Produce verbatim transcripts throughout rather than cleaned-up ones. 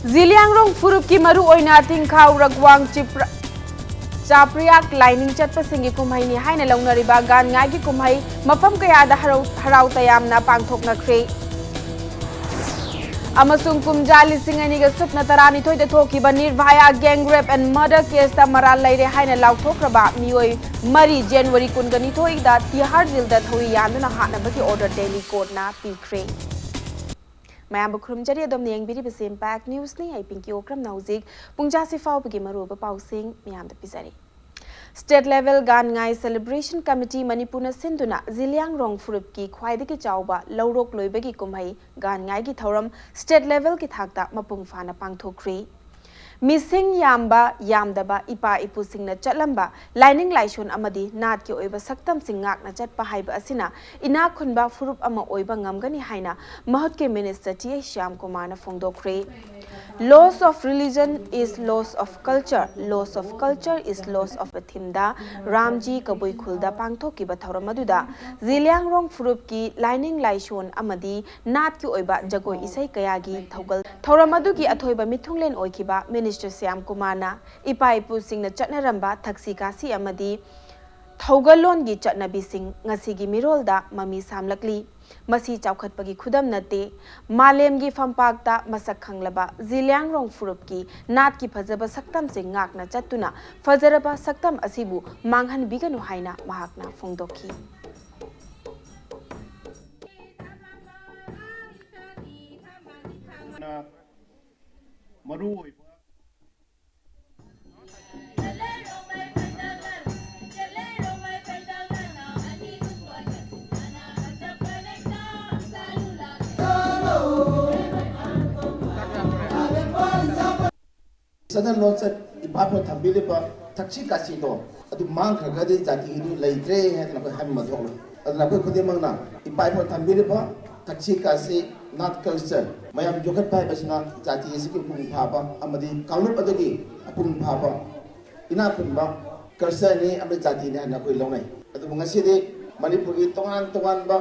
ꯖꯤꯂꯤꯌꯥꯡꯔꯣꯡ ꯐꯨꯔꯨꯞꯀꯤ ꯃꯔꯨꯑꯣꯏꯅ ꯇꯤꯡꯈꯥꯎ ꯔꯒꯋꯥꯡ ꯆꯤꯄ꯭ꯔ ꯆꯥꯄ꯭ꯔꯤꯌꯥꯛ ꯂꯥꯏꯅꯤꯡ ꯆꯠꯄꯁꯤꯡꯒꯤ ꯀꯨꯝꯍꯩꯅꯤ ꯍꯥꯏꯅ ꯂꯧꯅꯔꯤꯕ ꯒꯥꯟ ꯉꯥꯏꯒꯤ ꯀꯨꯝꯍꯩ ꯃꯐꯝ ꯀꯌꯥꯗ ꯍꯔꯥꯎ ꯍꯔꯥꯎ ꯇꯌꯥꯝꯅ ꯄꯥꯡꯊꯣꯛꯅꯈ꯭ꯔꯦ꯫ ꯑꯃꯁꯨꯡ ꯀꯨꯝꯖꯥ ꯂꯤꯁꯤꯡ ꯑꯅꯤꯒ ꯁꯨꯞꯅ ꯇꯔꯥꯅꯤꯊꯣꯏꯗ ꯊꯣꯛꯈꯤꯕ ꯅꯤꯔꯚꯌꯥ gang rape and murder case ꯇ ꯃꯔꯥꯜ ꯂꯩꯔꯦ ꯍꯥꯏꯅ ꯂꯥꯎꯊꯣꯛꯈ꯭ꯔꯕ ꯃꯤꯑꯣꯏ ꯃꯔꯤ January ꯀꯨꯟꯒ ꯅꯤꯊꯣꯏꯗ ꯇꯤꯍꯥꯔ jail ꯗ ꯊꯧꯔꯤ ꯌꯥꯟꯗꯨꯅ ꯍꯥꯠꯅꯕꯒꯤ order Delhi court ꯅ ꯄꯤꯈ꯭ꯔꯦ꯫ ꯃꯌꯥꯝꯕꯨ ꯈꯨꯔꯨꯝꯖꯔꯤ꯫ ꯑꯗꯣꯝꯅ ꯌꯦꯡꯕꯤꯔꯤꯕꯁꯤ Impact News ꯅꯤ꯫ ꯑꯩ ꯄꯤꯡꯀꯤ ꯑꯣꯀ꯭ꯔꯝꯅ ꯍꯧꯖꯤꯛ ꯄꯨꯡ ꯆꯥꯁꯤ ꯐꯥꯎꯕꯒꯤ ꯃꯔꯨꯑꯣꯏꯕ ꯄꯥꯎꯁꯤꯡ ꯃꯌꯥꯝꯗ ꯄꯤꯖꯔꯤ꯫ State Level ꯒꯥꯟ ꯉꯥꯏ Celebration Committee ꯃꯅꯤꯄꯨꯔꯅ ꯁꯤꯟꯗꯨꯅ ꯖꯤꯂꯤꯌꯥꯡꯔꯣꯡ ꯐꯨꯔꯨꯞꯀꯤ ꯈ꯭ꯋꯥꯏꯗꯒꯤ ꯆꯥꯎꯕ ꯂꯧꯔꯣꯛ ꯂꯣꯏꯕꯒꯤ ꯀꯨꯝꯍꯩ ꯒꯥꯟ ꯉꯥꯏꯒꯤ ꯊꯧꯔꯝ state level ꯒꯤ ꯊꯥꯛꯇ ꯃꯄꯨꯡ ꯐꯥꯅ ꯄꯥꯡꯊꯣꯛꯈ꯭ꯔꯤ꯫ ꯃꯤꯁꯤꯡ ꯌꯥꯝꯕ ꯌꯥꯝꯗꯕ, ꯏꯄꯥ ꯏꯄꯨꯁꯤꯡꯅ ꯆꯠꯂꯝꯕ ꯂꯥꯏꯅꯤꯡ ꯂꯥꯏꯁꯣꯟ ꯑꯃꯗꯤ ꯅꯥꯠꯀꯤ ꯑꯣꯏꯕ ꯁꯛꯇꯝꯁꯤꯡ ꯉꯥꯛꯅ ꯆꯠꯄ ꯍꯥꯏꯕ ꯑꯁꯤꯅ ꯏꯅꯥꯛ ꯈꯨꯟꯕ ꯐꯨꯔꯨꯞ ꯑꯃ ꯑꯣꯏꯕ ꯉꯝꯒꯅꯤ ꯍꯥꯏꯅ ꯃꯍꯨꯠꯀꯤ Minister ꯇꯤ ꯑꯩꯆ ꯁ꯭ꯌꯥꯝꯀꯨꯃꯥꯔꯅ ꯐꯣꯡꯗꯣꯛꯈ꯭ꯔꯦ꯫ Loss of religion is loss of culture, loss of culture is loss of a theme ꯗ ꯔꯥꯝꯖꯤ ꯀꯕꯨꯏ ꯈꯨꯜꯗ ꯄꯥꯡꯊꯣꯛꯈꯤꯕ ꯊꯧꯔꯝ ꯑꯗꯨꯗ ꯖꯤꯂꯤꯌꯥꯡꯔꯣꯡ ꯐꯨꯔꯨꯞꯀꯤ ꯂꯥꯏꯅꯤꯡ ꯂꯥꯏꯁꯣꯟ ꯑꯃꯗꯤ ꯅꯥꯠꯀꯤ ꯑꯣꯏꯕ ꯖꯒꯣꯏ ꯏꯁꯩ ꯀꯌꯥꯒꯤ ꯊꯧꯒꯜ ꯊꯧꯔꯝ ꯑꯗꯨꯒꯤ ꯑꯊꯣꯏꯕ ꯃꯤꯊꯨꯡꯂꯦꯟ ꯑꯣꯏꯈꯤꯕ Minister ꯁ꯭ꯌꯥꯝ ꯀꯨꯃꯥꯔꯅ ꯏꯄꯥ ꯏꯄꯨꯁꯤꯡꯅ ꯆꯠꯅꯔꯝꯕ ꯊꯛꯁꯤ ꯈꯥꯁꯤ ꯑꯃꯗꯤ ꯊꯧꯒꯜꯂꯣꯟꯒꯤ ꯆꯠꯅꯕꯤꯁꯤꯡ ꯉꯁꯤꯒꯤ ꯃꯤꯔꯣꯜꯗ ꯃꯃꯤ ꯁꯥꯝꯂꯛꯂꯤ꯫ ꯃꯁꯤ ꯆꯥꯎꯈꯠꯄꯒꯤ ꯈꯨꯗꯝ ꯅꯠꯇꯦ꯫ ꯃꯥꯂꯦꯝꯒꯤ ꯐꯝꯄꯥꯛꯇ ꯃꯁꯛ ꯈꯪꯂꯕ ꯖꯤꯂꯤꯌꯥꯡꯔꯣꯡ ꯐꯨꯔꯨꯞꯀꯤ ꯅꯥꯠꯀꯤ ꯐꯖꯕ ꯁꯛꯇꯝꯁꯤꯡ ꯉꯥꯛꯅ ꯆꯠꯇꯨꯅ ꯐꯖꯔꯕ ꯁꯛꯇꯝ ꯑꯁꯤꯕꯨ ꯃꯥꯡꯍꯟꯕꯤꯒꯅꯨ ꯍꯥꯏꯅ ꯃꯍꯥꯛꯅ ꯐꯣꯡꯗꯣꯛꯈꯤ꯫ ꯃꯔꯨ ꯑꯣꯏꯕ ꯆꯠꯅ ꯂꯣꯟꯆꯠ ꯏꯄꯥ ꯏꯄꯨꯅ ꯊꯝꯕꯤꯔꯤꯕ ꯊꯛꯁꯤ ꯈꯥꯁꯤꯗꯣ ꯑꯗꯨ ꯃꯥꯡꯈ꯭ꯔꯒꯗꯤ ꯖꯥꯇꯤꯗꯨ ꯂꯩꯇ꯭ꯔꯦ ꯍꯥꯏꯗꯅ ꯑꯩꯈꯣꯏ ꯍꯥꯏꯕ ꯃꯊꯧ ꯂꯩ꯫ ꯑꯗꯨꯅ ꯑꯩꯈꯣꯏ ꯈꯨꯗꯤꯡꯃꯛꯅ ꯏꯄꯥ ꯏꯄꯨꯅ ꯊꯝꯕꯤꯔꯤꯕ ꯊꯛꯁꯤ ꯈꯥꯁꯤ, ꯅꯥꯠ culture ꯃꯌꯥꯝ ꯌꯣꯛꯈꯠꯄ ꯍꯥꯏꯕꯁꯤꯅ ꯖꯥꯇꯤ ꯑꯁꯤꯒꯤ ꯃꯄꯨꯡ ꯐꯥꯕ ꯑꯃꯗꯤ ꯀꯥꯡꯂꯨꯞ ꯑꯗꯨꯒꯤ ꯃꯄꯨꯡ ꯐꯥꯕ ꯏꯅꯥꯛ ꯈꯨꯟꯕ culture ꯅꯤ ꯑꯃꯗꯤ ꯖꯥꯇꯤꯅꯤ ꯍꯥꯏꯅ ꯑꯩꯈꯣꯏ ꯂꯧꯅꯩ꯫ ꯑꯗꯨꯕꯨ ꯉꯁꯤꯗꯤ ꯃꯅꯤꯄꯨꯔꯒꯤ ꯇꯣꯉꯥꯟ ꯇꯣꯉꯥꯟꯕ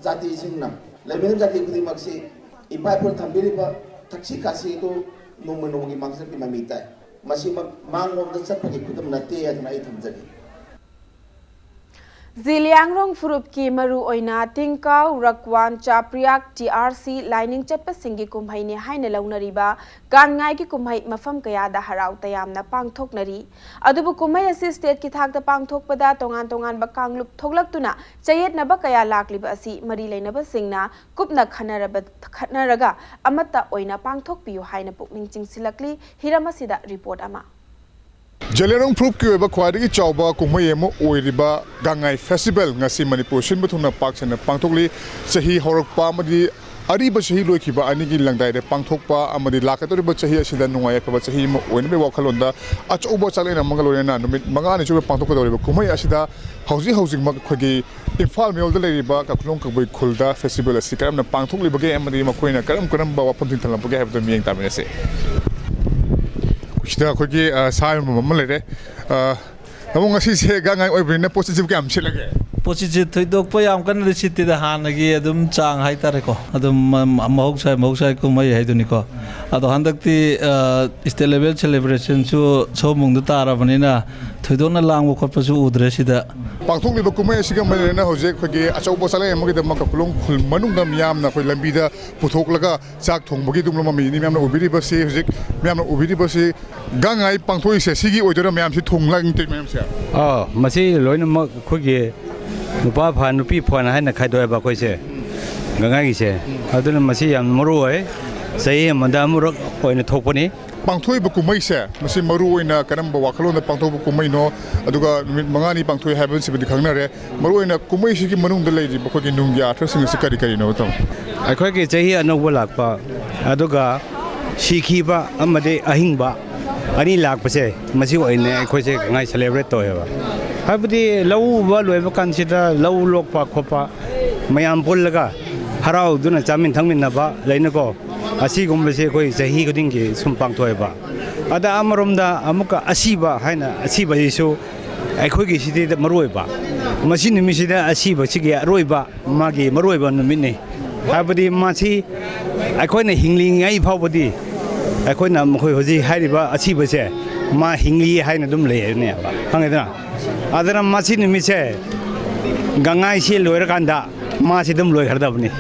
ꯖꯥꯇꯤꯁꯤꯡꯅ ꯂꯩꯃꯤꯟꯅꯕ ꯖꯥꯇꯤ ꯈꯨꯗꯤꯡꯃꯛꯁꯤ ꯏꯄꯥ ꯏꯄꯨꯅ ꯊꯝꯕꯤꯔꯤꯕ ꯊꯛꯁꯤ ꯈꯥꯁꯤ ꯑꯗꯨ ꯅꯣꯡꯃ ꯅꯣꯡꯃꯒꯤ ꯃꯥꯡꯖꯕꯒꯤ ꯃꯃꯤ ꯇꯥꯏ꯫ ꯃꯁꯤꯃꯛ ꯃꯥꯡꯂꯣꯝꯗ ꯆꯠꯄꯒꯤ ꯈꯨꯗꯝ ꯅꯠꯇꯦ ꯍꯥꯏꯗꯨꯅ ꯑꯩ ꯊꯝꯖꯒꯦ꯫ ꯖꯤꯂꯤꯌꯥꯡꯔꯣꯡ ꯐꯨꯔꯨꯞꯀꯤ ꯃꯔꯨꯑꯣꯏꯅ ꯇꯤꯡꯀꯥꯎ, ꯔꯛꯋꯥꯟ, ꯆꯥꯄ꯭ꯔꯤꯌꯥꯛ, ꯇꯤ ꯑꯥꯔ ꯁꯤ ꯂꯥꯏꯅꯤꯡ ꯆꯠꯄꯁꯤꯡꯒꯤ ꯀꯨꯝꯍꯩꯅꯤ ꯍꯥꯏꯅ ꯂꯧꯅꯔꯤꯕ ꯒꯥꯟꯉꯥꯏꯒꯤ ꯀꯨꯝꯍꯩ ꯃꯐꯝ ꯀꯌꯥꯗ ꯍꯔꯥꯎ ꯇꯌꯥꯝꯅ ꯄꯥꯡꯊꯣꯛꯅꯔꯤ꯫ ꯑꯗꯨꯕꯨ ꯀꯨꯝꯍꯩ ꯑꯁꯤ ꯁ꯭ꯇꯦꯠꯀꯤ ꯊꯥꯛꯇ ꯄꯥꯡꯊꯣꯛꯄꯗ ꯇꯣꯉꯥꯟ ꯇꯣꯉꯥꯟꯕ ꯀꯥꯡꯂꯨꯞ ꯊꯣꯛꯂꯛꯇꯨꯅ ꯆꯌꯦꯠꯅꯕ ꯀꯌꯥ ꯂꯥꯛꯂꯤꯕ ꯑꯁꯤ ꯃꯔꯤ ꯂꯩꯅꯕꯁꯤꯡꯅ ꯀꯨꯞꯅ ꯈꯟꯅꯔꯕ-, ꯈꯠꯅꯔꯒ ꯑꯃꯠꯇ ꯑꯣꯏꯅ ꯄꯥꯡꯊꯣꯛꯄꯤꯌꯨ ꯍꯥꯏꯅ ꯄꯨꯛꯅꯤꯡ ꯆꯤꯡꯁꯤꯜꯂꯛꯂꯤ꯫ ꯍꯤꯔꯝ ꯑꯁꯤꯗ ꯔꯤꯄꯣꯔꯠ ꯑꯃ꯫ ꯖꯦꯂꯦꯔꯣꯡ ꯐꯨꯔꯨꯞꯀꯤ ꯑꯣꯏꯕ ꯈ꯭ꯋꯥꯏꯗꯒꯤ ꯆꯥꯎꯕ ꯀꯨꯝꯍꯩ ꯑꯃ ꯑꯣꯏꯔꯤꯕ ꯒꯥꯡꯉꯥꯏ ꯐꯦꯁꯇꯤꯚꯦꯜ ꯉꯁꯤ ꯃꯅꯤꯄꯨꯔ ꯁꯤꯟꯕ ꯊꯨꯡꯅ ꯄꯥꯛ ꯁꯟꯅ ꯄꯥꯡꯊꯣꯛꯂꯤ꯫ ꯆꯍꯤ ꯍꯧꯔꯛꯄ ꯑꯃꯗꯤ ꯑꯔꯤꯕ ꯆꯍꯤ ꯂꯣꯏꯈꯤꯕ ꯑꯅꯤꯒꯤ ꯂꯪꯗꯥꯏꯗ ꯄꯥꯡꯊꯣꯛꯄ ꯑꯃꯗꯤ ꯂꯥꯛꯀꯗꯧꯔꯤꯕ ꯆꯍꯤ ꯑꯁꯤꯗ ꯅꯨꯡꯉꯥꯏ ꯌꯥꯏꯐꯕ ꯆꯍꯤ ꯑꯃ ꯑꯣꯏꯅꯕꯒꯤ ꯋꯥꯈꯜꯂꯣꯟꯗ ꯑꯆꯧꯕ ꯆꯥꯛꯂꯦꯟ ꯑꯃꯒ ꯂꯣꯏꯅꯅ ꯅꯨꯃꯤꯠ ꯃꯉꯥꯅꯤ ꯆꯨꯞꯅ ꯄꯥꯡꯊꯣꯛꯀꯗꯧꯔꯤꯕ ꯀꯨꯝꯍꯩ ꯑꯁꯤꯗ ꯍꯧꯖꯤꯛ ꯍꯧꯖꯤꯛꯃꯛ ꯑꯩꯈꯣꯏꯒꯤ ꯏꯝꯐꯥꯜ ꯃꯌꯣꯜꯗ ꯂꯩꯔꯤꯕ ꯀꯥꯈꯨꯂꯣꯡ ꯀꯕꯨꯏ ꯈꯨꯜꯗ ꯐꯦꯁꯇꯤꯚꯦꯜ ꯑꯁꯤ ꯀꯔꯝꯅ ꯄꯥꯡꯊꯣꯛꯂꯤꯕꯒꯦ ꯑꯃꯗꯤ ꯃꯈꯣꯏꯅ ꯀꯔꯝ ꯀꯔꯝꯕ ꯋꯥꯐꯝꯁꯤꯡ ꯊꯝꯂꯝꯕꯒꯦ ꯍꯥꯏꯕꯗꯨ ꯃꯤꯠꯌꯦꯡ ꯇꯥꯃꯤꯟꯅꯁꯤ꯫ ꯁꯤꯗ ꯑꯩꯈꯣꯏꯒꯤ, ꯑ, ꯁꯥ ꯌꯣꯟꯐꯝ ꯑꯃ ꯂꯩꯔꯦ꯫ ꯑ, ꯇꯥꯃꯣ, ꯉꯁꯤꯁꯦ ꯒꯥꯡꯉꯥꯏ ꯑꯣꯏꯕꯅꯤꯅ ꯄꯣꯠꯁꯤꯠꯁꯤꯕꯨ ꯀꯌꯥꯝ ꯁꯤꯠꯂꯒꯦ? ꯄꯣꯠꯁꯤꯠꯁꯤ ꯊꯣꯏꯗꯣꯛꯄ ꯌꯥꯝ ꯀꯟꯅꯗꯤ ꯁꯤꯠꯇꯦꯗ, ꯍꯥꯟꯅꯒꯤ ꯑꯗꯨꯝ ꯆꯥꯡ ꯍꯥꯏꯇꯥꯔꯦꯀꯣ, ꯑꯗꯨꯝ ꯃ-, ꯃꯍꯧꯁꯥ, ꯃꯍꯧꯁꯥꯒꯤ ꯀꯨꯝꯍꯩ ꯍꯥꯏꯗꯨꯅꯤꯀꯣ꯫ ꯑꯗꯣ ꯍꯟꯗꯛꯇꯤ, ꯑ, state level celebrationꯁꯨ ꯁꯑꯣꯝꯕꯨꯡꯗ ꯇꯥꯔꯕꯅꯤꯅ ꯊꯣꯏꯗꯣꯛꯅ ꯂꯥꯡꯕ ꯈꯣꯠꯄꯁꯨ ꯎꯗ꯭ꯔꯦ ꯁꯤꯗ꯫ ꯄꯥꯡꯊꯣꯛꯂꯤꯕ ꯀꯨꯝꯍꯩ ꯑꯁꯤꯒ ꯃꯔꯤ ꯂꯩꯅꯅ ꯍꯧꯖꯤꯛ ꯑꯩꯈꯣꯏꯒꯤ ꯑꯆꯧꯕ ꯆꯥꯛꯂꯦꯟ ꯑꯃꯒꯤꯗꯃꯛ ꯀꯥꯈꯨꯂꯣꯡ ꯈꯨꯜ ꯃꯅꯨꯡꯗ ꯃꯤꯌꯥꯝꯅ ꯑꯩꯈꯣꯏ ꯂꯝꯕꯤꯗ ꯄꯨꯊꯣꯛꯂꯒ ꯆꯥꯛ ꯊꯣꯡꯕꯒꯤ ꯑꯗꯨꯒꯨꯝꯂꯕ ꯃꯃꯤꯅꯤ꯫ ꯃꯌꯥꯝꯅ ꯎꯕꯤꯔꯤꯕꯁꯤ ꯍꯧꯖꯤꯛ, ꯃꯌꯥꯝꯅ ꯎꯕꯤꯔꯤꯕꯁꯤ ꯒꯥꯡꯉꯥꯏ ꯄꯥꯡꯊꯣꯛꯏꯁꯦ ꯁꯤꯒꯤ ꯑꯣꯏꯗꯣꯏꯔꯥ? ꯃꯌꯥꯝꯁꯤ ꯊꯣꯡ ꯂꯥꯡꯇꯦ ꯃꯌꯥꯝꯁꯦ? ꯑꯥ, ꯃꯁꯤ ꯂꯣꯏꯅꯃꯛ ꯑꯩꯈꯣꯏꯒꯤ ꯅꯨꯄꯥ ꯐꯥꯟ ꯅꯨꯄꯤ ꯐꯥꯟ ꯍꯥꯏꯅ ꯈꯥꯏꯗꯣꯛꯑꯦꯕ ꯑꯩꯈꯣꯏꯁꯦ, ꯒꯥꯡꯉꯥꯏꯒꯤꯁꯦ꯫ ꯑꯗꯨꯅ ꯃꯁꯤ ꯌꯥꯝ ꯃꯔꯨ ꯑꯣꯏ, ꯆꯍꯤ ꯑꯃꯗ ꯑꯃꯨꯔꯛ ꯑꯣꯏꯅ ꯊꯣꯛꯄꯅꯤ꯫ ꯄꯥꯡꯊꯣꯛꯏꯕ ꯀꯨꯝꯍꯩꯁꯦ ꯃꯁꯤ ꯃꯔꯨ ꯑꯣꯏꯅ ꯀꯔꯝꯕ ꯋꯥꯈꯜꯂꯣꯟꯗ ꯄꯥꯡꯊꯣꯛꯄ ꯀꯨꯝꯍꯩꯅꯣ? ꯑꯗꯨꯒ ꯅꯨꯃꯤꯠ ꯃꯉꯥꯅꯤ ꯄꯥꯡꯊꯣꯛꯏ ꯍꯥꯏꯕꯁꯤꯕꯨꯗꯤ ꯈꯪꯅꯔꯦ꯫ ꯃꯔꯨꯑꯣꯏꯅ ꯀꯨꯝꯍꯩꯁꯤꯒꯤ ꯃꯅꯨꯡꯗ ꯂꯩꯔꯤꯕ ꯑꯩꯈꯣꯏꯒꯤ ꯅꯨꯡꯒꯤ ꯑꯥꯔꯊꯁꯤꯡ ꯑꯁꯤ ꯀꯔꯤ ꯀꯔꯤꯅꯣ, ꯇꯥꯃꯣ? ꯑꯩꯈꯣꯏꯒꯤ ꯆꯍꯤ ꯑꯅꯧꯕ ꯂꯥꯛꯄ, ꯑꯗꯨꯒ ꯁꯤꯈꯤꯕ ꯑꯃꯗꯤ ꯑꯍꯤꯡꯕ ꯑꯅꯤ ꯂꯥꯛꯄꯁꯦ, ꯃꯁꯤ ꯑꯣꯏꯅ ꯑꯩꯈꯣꯏꯁꯦ ꯒꯥꯡꯉꯥꯏ celebrate ꯇꯧꯋꯦꯕ꯫ ꯍꯥꯏꯕꯗꯤ ꯂꯧ ꯎꯕ ꯂꯣꯏꯕ ꯀꯥꯟꯁꯤꯗ ꯂꯧ ꯂꯣꯛꯄ ꯈꯣꯠꯄ ꯃꯌꯥꯝ ꯄꯨꯜꯂꯒ ꯍꯔꯥꯎꯗꯨꯅ ꯆꯥꯃꯤꯟ ꯊꯛꯃꯤꯟꯅꯕ ꯂꯩꯅꯀꯣ, ꯑꯁꯤꯒꯨꯝꯕꯁꯦ ꯑꯩꯈꯣꯏ ꯆꯍꯤ ꯈꯨꯗꯤꯡꯒꯤ ꯁꯨꯝ ꯄꯥꯡꯊꯣꯛꯑꯦꯕ꯫ ꯑꯗ ꯑꯃꯔꯣꯝꯗ ꯑꯃꯨꯛꯀ ꯑꯁꯤꯕ ꯍꯥꯏꯅ, ꯑꯁꯤꯕꯁꯤꯁꯨ ꯑꯩꯈꯣꯏꯒꯤ ꯁꯤꯗꯩꯗ ꯃꯔꯨ ꯑꯣꯏꯕ, ꯃꯁꯤ ꯅꯨꯃꯤꯠꯁꯤꯗ ꯑꯁꯤꯕꯁꯤꯒꯤ ꯑꯔꯣꯏꯕ, ꯃꯥꯒꯤ ꯃꯔꯨ ꯑꯣꯏꯕ ꯅꯨꯃꯤꯠꯅꯤ꯫ ꯍꯥꯏꯕꯗꯤ ꯃꯁꯤ ꯑꯩꯈꯣꯏꯅ ꯍꯤꯡꯂꯤꯉꯩ ꯐꯥꯎꯕꯗꯤ ꯑꯩꯈꯣꯏꯅ ꯃꯈꯣꯏ ꯍꯧꯖꯤꯛ ꯍꯥꯏꯔꯤꯕ ꯑꯁꯤꯕꯁꯦ ꯃꯥ ꯍꯤꯡꯂꯤ ꯍꯥꯏꯅ ꯑꯗꯨꯝ ꯂꯩꯔꯅꯦꯕ, ꯈꯪꯉꯦꯗꯅ? ꯑꯗꯨꯅ ꯃꯁꯤ ꯅꯨꯃꯤꯠꯁꯦ ꯒꯪꯉꯥꯏꯁꯤ ꯂꯣꯏꯔꯀꯥꯟꯗ ꯃꯥꯁꯤ ꯑꯗꯨꯝ ꯂꯣꯏꯈ꯭ꯔꯗꯕꯅꯤ꯫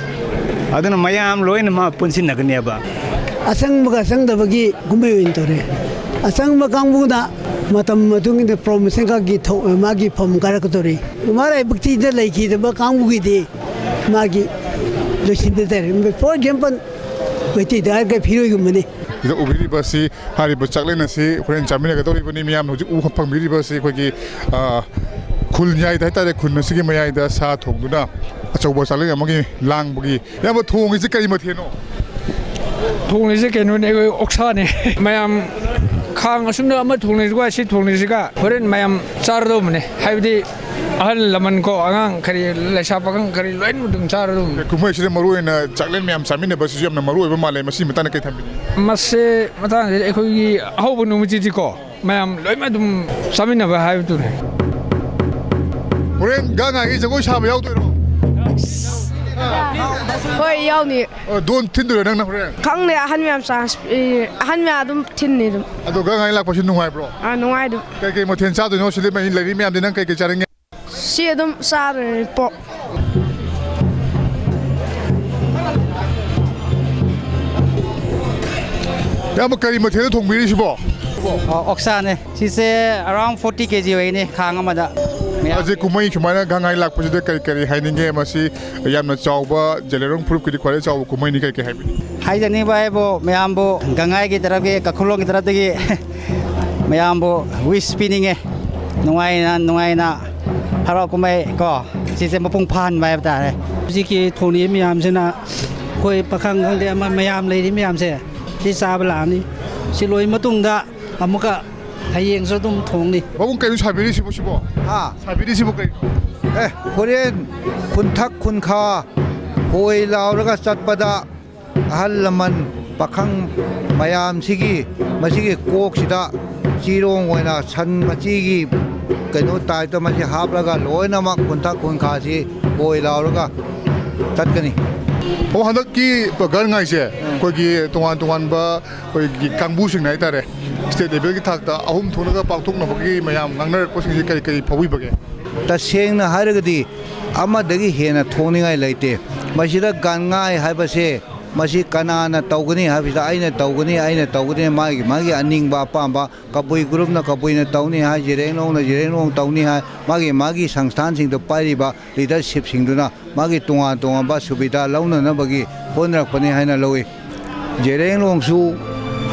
ꯑꯗꯨꯅ ꯃꯌꯥꯝ ꯂꯣꯏꯅ ꯃꯥ ꯄꯨꯟꯁꯤꯟꯅꯒꯅꯦꯕ꯫ ꯑꯆꯪꯕꯒ ꯑꯆꯪꯗꯕꯒꯤ ꯀꯨꯝꯍꯩ ꯑꯣꯏꯅ ꯇꯧꯔꯦ꯫ ꯑꯆꯪꯕ ꯀꯥꯡꯕꯨꯅ ꯃꯇꯝ ꯃꯇꯨꯡ ꯏꯟꯅ ꯄ꯭ꯔꯣꯃꯣꯁꯟ ꯈꯛꯀꯤ ꯊꯧ-, ꯃꯥꯒꯤ ꯐꯝ ꯀꯥꯔꯛꯀꯗꯧꯔꯤ꯫ ꯃꯔꯥꯏꯕꯛ ꯊꯤꯗ ꯂꯩꯈꯤꯗꯕ ꯀꯥꯡꯕꯨꯒꯤꯗꯤ ꯃꯥꯒꯤ ꯂꯣꯏꯁꯤꯟꯕ ꯇꯥꯔꯦ꯫ For example, ꯃꯩꯇꯩꯗ ꯍꯥꯏꯔꯒ ꯐꯤꯔꯣꯏꯒꯨꯝꯕꯅꯤ꯫ ꯁꯤꯗ ꯎꯕꯤꯔꯤꯕ ꯑꯁꯤ, ꯍꯥꯏꯔꯤꯕ ꯆꯥꯛꯂꯦꯟ ꯑꯁꯤ ꯍꯣꯔꯦꯟ ꯆꯥꯃꯤꯟꯅꯒꯗꯧꯔꯤꯕꯅꯤ꯫ ꯃꯤꯌꯥꯝꯅ ꯍꯧꯖꯤꯛ ꯎꯕ ꯐꯪꯕꯤꯔꯤꯕ ꯑꯁꯤ ꯑꯩꯈꯣꯏꯒꯤ, ꯑ, ꯈꯨꯜ ꯌꯥꯏꯗ ꯍꯥꯏꯇꯥꯔꯦ, ꯈꯨꯜ ꯑꯁꯤꯒꯤ ꯃꯌꯥꯏꯗ ꯁꯥ ꯊꯣꯡꯗꯨꯅ ꯑꯆꯧꯕ ꯆꯥꯛꯂꯦꯟ ꯑꯃꯒꯤ ꯂꯥꯡꯕꯒꯤ꯫ ꯏꯌꯥꯝꯕ, ꯊꯣꯡꯉꯤꯁꯤ ꯀꯔꯤ ꯃꯊꯦꯜꯅꯣ? ꯊꯣꯡꯉꯤꯁꯦ ꯀꯩꯅꯣꯅꯦ, ꯑꯩꯈꯣꯏ ꯑꯣꯛꯁꯥꯅꯦ꯫ ꯃꯌꯥꯝ ꯈꯥꯡ ꯑꯁꯨꯝꯅ ꯑꯃ ꯊꯣꯡꯅꯔꯤꯁꯤꯒ ꯁꯤ ꯊꯣꯡꯅꯔꯤꯁꯤꯒ ꯍꯣꯔꯦꯟ ꯃꯌꯥꯝ ꯆꯥꯔꯗꯧꯕꯅꯦ꯫ ꯍꯥꯏꯕꯗꯤ ꯑꯍꯜ ꯂꯃꯟ ꯀꯣ, ꯑꯉꯥꯡ ꯀꯔꯤ, ꯂꯩꯁꯥ ꯄꯥꯈꯪ ꯀꯔꯤ ꯂꯣꯏꯅ ꯑꯗꯨꯝ ꯆꯥꯔꯗꯧꯕꯅꯦ꯫ ꯀꯨꯝꯍꯩꯁꯤꯗ ꯃꯔꯨ ꯑꯣꯏꯅ ꯆꯥꯛꯂꯦꯟ ꯃꯌꯥꯝ ꯆꯥꯃꯤꯟꯅꯕꯁꯤꯁꯨ ꯌꯥꯝꯅ ꯃꯔꯨ ꯑꯣꯏꯕ ꯃꯥꯜꯂꯦ꯫ ꯃꯁꯤꯒꯤ ꯃꯇꯥꯡꯗ ꯀꯩ ꯊꯝꯕꯤꯅꯤꯡꯉꯤ? ꯃꯁꯤ ꯃꯇꯥꯡꯁꯤꯗ ꯑꯩꯈꯣꯏꯒꯤ ꯑꯍꯧꯕ ꯅꯨꯃꯤꯠꯁꯤꯗꯤꯀꯣ, ꯃꯌꯥꯝ ꯂꯣꯏꯅ ꯑꯗꯨꯝ ꯆꯥꯃꯤꯟꯅꯕ ꯍꯥꯏꯕꯗꯨꯅꯦ꯫ ꯍꯣꯔꯦꯟ ꯒꯥꯡ ꯉꯥꯏꯒꯤ ꯖꯒꯣꯏ ꯁꯥꯕ ꯌꯥꯎꯗꯣꯏꯔꯣ? ꯍꯣꯏ, ꯌꯥꯎꯅꯤ꯫ ꯑ, ꯗꯣꯟ ꯊꯤꯟꯗꯣꯏꯔꯣ ꯅꯪꯅ ꯍꯣꯔꯦꯟ? ꯈꯪꯗꯦ, ꯑꯍꯟ ꯃꯌꯥꯝ ꯆꯥꯟꯁ, ꯑꯦ, ꯑꯍꯟ ꯃꯌꯥꯝ ꯑꯗꯨꯝ ꯊꯤꯟꯅꯤ ꯑꯗꯨꯝ꯫ ꯑꯗꯣ ꯒꯥꯡ ꯉꯥꯏ ꯂꯥꯛꯄꯁꯤ ꯅꯨꯡꯉꯥꯏꯕ꯭ꯔꯣ? ꯑꯥ, ꯅꯨꯡꯉꯥꯏ ꯑꯗꯨꯝ꯫ ꯀꯩ ꯀꯩ ꯃꯊꯦꯜ ꯆꯥꯗꯣꯏꯅꯣ? ꯁꯤꯗ ꯃꯤ ꯂꯩꯔꯤ ꯃꯌꯥꯝꯗꯤ ꯅꯪ ꯀꯩ ꯀꯩ ꯆꯥꯅꯤꯡꯉꯦ? ꯁꯤ ꯑꯗꯨꯝ ꯆꯥꯗꯣꯏꯅꯤ, ꯄꯣꯛ꯫ ꯏꯌꯥꯝꯕ, ꯀꯔꯤ ꯃꯊꯦꯜ ꯊꯣꯡꯕꯤꯔꯤꯁꯤꯕꯣ? ꯑꯣ, ꯑꯣꯛꯁꯥꯅꯦ꯫ ꯁꯤꯁꯦ around forty K G ꯑꯣꯏꯒꯅꯤ ꯈꯥꯡ ꯑꯃꯗ꯫ ꯃꯌꯥꯝ ꯍꯧꯖꯤꯛ ꯀꯨꯝꯍꯩ ꯁꯨꯃꯥꯏꯅ ꯒꯥꯡ ꯉꯥꯏ ꯂꯥꯛꯄꯁꯤꯗ ꯀꯔꯤ ꯀꯔꯤ ꯍꯥꯏꯅꯤꯡꯒꯦ? ꯃꯁꯤ ꯌꯥꯝꯅ ꯆꯥꯎꯕ ꯖꯦꯂꯦꯔꯣꯡ ꯐꯨꯔꯨꯞꯀꯤꯗꯤ ꯈ꯭ꯋꯥꯏꯗꯒꯤ ꯆꯥꯎꯕ ꯀꯨꯝꯍꯩꯅꯤ, ꯀꯩ ꯀꯩ ꯍꯥꯏꯕꯤꯅꯤꯡꯉꯤ? ꯍꯥꯏꯖꯅꯤꯡꯕ ꯍꯥꯏꯕꯨ ꯃꯌꯥꯝꯕꯨ ꯒꯥꯡ ꯉꯥꯏꯒꯤ ꯇꯔꯞꯀꯤ, ꯀꯥꯈꯨꯂꯣꯡꯒꯤ ꯇꯔꯞꯇꯒꯤ ꯃꯌꯥꯝꯕꯨ wish ꯄꯤꯅꯤꯡꯉꯦ꯫ ꯅꯨꯡꯉꯥꯏꯅ, ꯅꯨꯡꯉꯥꯏꯅ ꯍꯔꯥꯎ ꯀꯨꯝꯍꯩ ꯀꯣ, ꯁꯤꯁꯦ ꯃꯄꯨꯡ ꯐꯥꯍꯟꯕ ꯍꯥꯏꯕ ꯇꯥꯔꯦ꯫ ꯍꯧꯖꯤꯛꯀꯤ ꯊꯣꯡꯂꯤꯕ ꯃꯌꯥꯝꯁꯤꯅ ꯑꯩꯈꯣꯏ ꯄꯥꯈꯪ ꯈꯪꯗꯦ ꯑꯃ ꯃꯌꯥꯝ ꯂꯩꯔꯤ ꯃꯌꯥꯝꯁꯦ ꯁꯤ ꯆꯥꯕ ꯂꯥꯛꯑꯅꯤ꯫ ꯁꯤ ꯂꯣꯏ ꯃꯇꯨꯡꯗ ꯑꯃꯨꯛꯀ ꯍꯌꯦꯡꯁꯨ ꯑꯗꯨꯝ ꯊꯣꯡꯅꯤ꯫ ꯄꯥꯕꯨꯡ, ꯀꯩꯅꯣ ꯁꯥꯕꯤꯔꯤꯁꯤꯕꯣ ꯁꯤꯕꯣ? ꯍꯥ? ꯁꯥꯕꯤꯔꯤꯁꯤꯕꯨ ꯀꯩꯅꯣ? ꯑꯦ, ꯍꯣꯔꯦꯟ ꯈꯨꯟꯊꯛ ꯈꯨꯟꯈꯥ ꯍꯣꯏ ꯂꯥꯎꯔꯒ ꯆꯠꯄꯗ ꯑꯍꯜ ꯂꯃꯟ ꯄꯥꯈꯪ ꯃꯌꯥꯝꯁꯤꯒꯤ ꯃꯁꯤꯒꯤ ꯀꯣꯛꯁꯤꯗ ꯆꯤꯔꯣꯡ ꯑꯣꯏꯅ ꯁꯟ ꯃꯆꯤꯒꯤ ꯀꯩꯅꯣ ꯇꯥꯏꯞꯇ ꯃꯁꯤ ꯍꯥꯞꯂꯒ ꯂꯣꯏꯅꯃꯛ ꯈꯨꯟꯊꯛ ꯈꯨꯟꯈꯥꯁꯤ ꯍꯣꯏ ꯂꯥꯎꯔꯒ ꯆꯠꯀꯅꯤ꯫ ꯑꯣ, ꯍꯟꯗꯛꯀꯤ ꯒꯥꯟ ꯉꯥꯏꯁꯦ ꯑꯩꯈꯣꯏꯒꯤ ꯇꯣꯉꯥꯟ ꯇꯣꯉꯥꯟꯕ ꯑꯩꯈꯣꯏꯒꯤ ꯀꯥꯡꯕꯨꯁꯤꯡꯅ ꯍꯥꯏꯇꯥꯔꯦ, ꯁ꯭ꯇꯦꯠ ꯂꯦꯚꯦꯜꯒꯤ ꯊꯥꯛꯇ ꯑꯍꯨꯝ ꯊꯣꯛꯅꯒ ꯄꯥꯡꯊꯣꯛꯅꯕꯒꯤ ꯃꯌꯥꯝ ꯉꯥꯡꯅꯔꯛꯄꯁꯤꯡꯁꯦ ꯀꯔꯤ ꯀꯔꯤ ꯐꯥꯎꯕꯤꯕꯒꯦ? ꯇꯁꯦꯡꯅ ꯍꯥꯏꯔꯒꯗꯤ ꯑꯃꯗꯒꯤ ꯍꯦꯟꯅ ꯊꯣꯛꯅꯤꯡꯉꯥꯏ ꯂꯩꯇꯦ꯫ ꯃꯁꯤꯗ ꯒꯥꯟ ꯉꯥꯏ ꯍꯥꯏꯕꯁꯦ, ꯃꯁꯤ ꯀꯅꯥꯅ ꯇꯧꯒꯅꯤ ꯍꯥꯏꯕꯁꯤꯗ, ꯑꯩꯅ ꯇꯧꯒꯅꯤ, ꯑꯩꯅ ꯇꯧꯒꯅꯤ, ꯃꯥꯒꯤ ꯃꯥꯒꯤ ꯑꯅꯤꯡꯕ ꯑꯄꯥꯝꯕ, ꯀꯕꯨꯏ ꯒ꯭ꯔꯨꯞꯅ ꯀꯕꯨꯏꯅ ꯇꯧꯅꯤ ꯍꯥꯏ, ꯖꯦꯔꯦꯡꯂꯣꯡꯅ ꯖꯦꯔꯦꯡꯂꯣꯡ ꯇꯧꯅꯤ ꯍꯥꯏ, ꯃꯥꯒꯤ ꯃꯥꯒꯤ ꯁꯪꯁꯊꯥꯟꯁꯤꯡꯗ ꯄꯥꯏꯔꯤꯕ ꯂꯤꯗꯔꯁꯤꯞꯁꯤꯡꯗꯨꯅ ꯃꯥꯒꯤ ꯇꯣꯉꯥꯟ ꯇꯣꯉꯥꯟꯕ ꯁꯨꯕꯤꯗꯥ ꯂꯧꯅꯅꯕꯒꯤ ꯍꯣꯠꯅꯔꯛꯄꯅꯤ ꯍꯥꯏꯅ ꯂꯧꯏ꯫ ꯖꯦꯔꯦꯡꯂꯣꯡꯁꯨ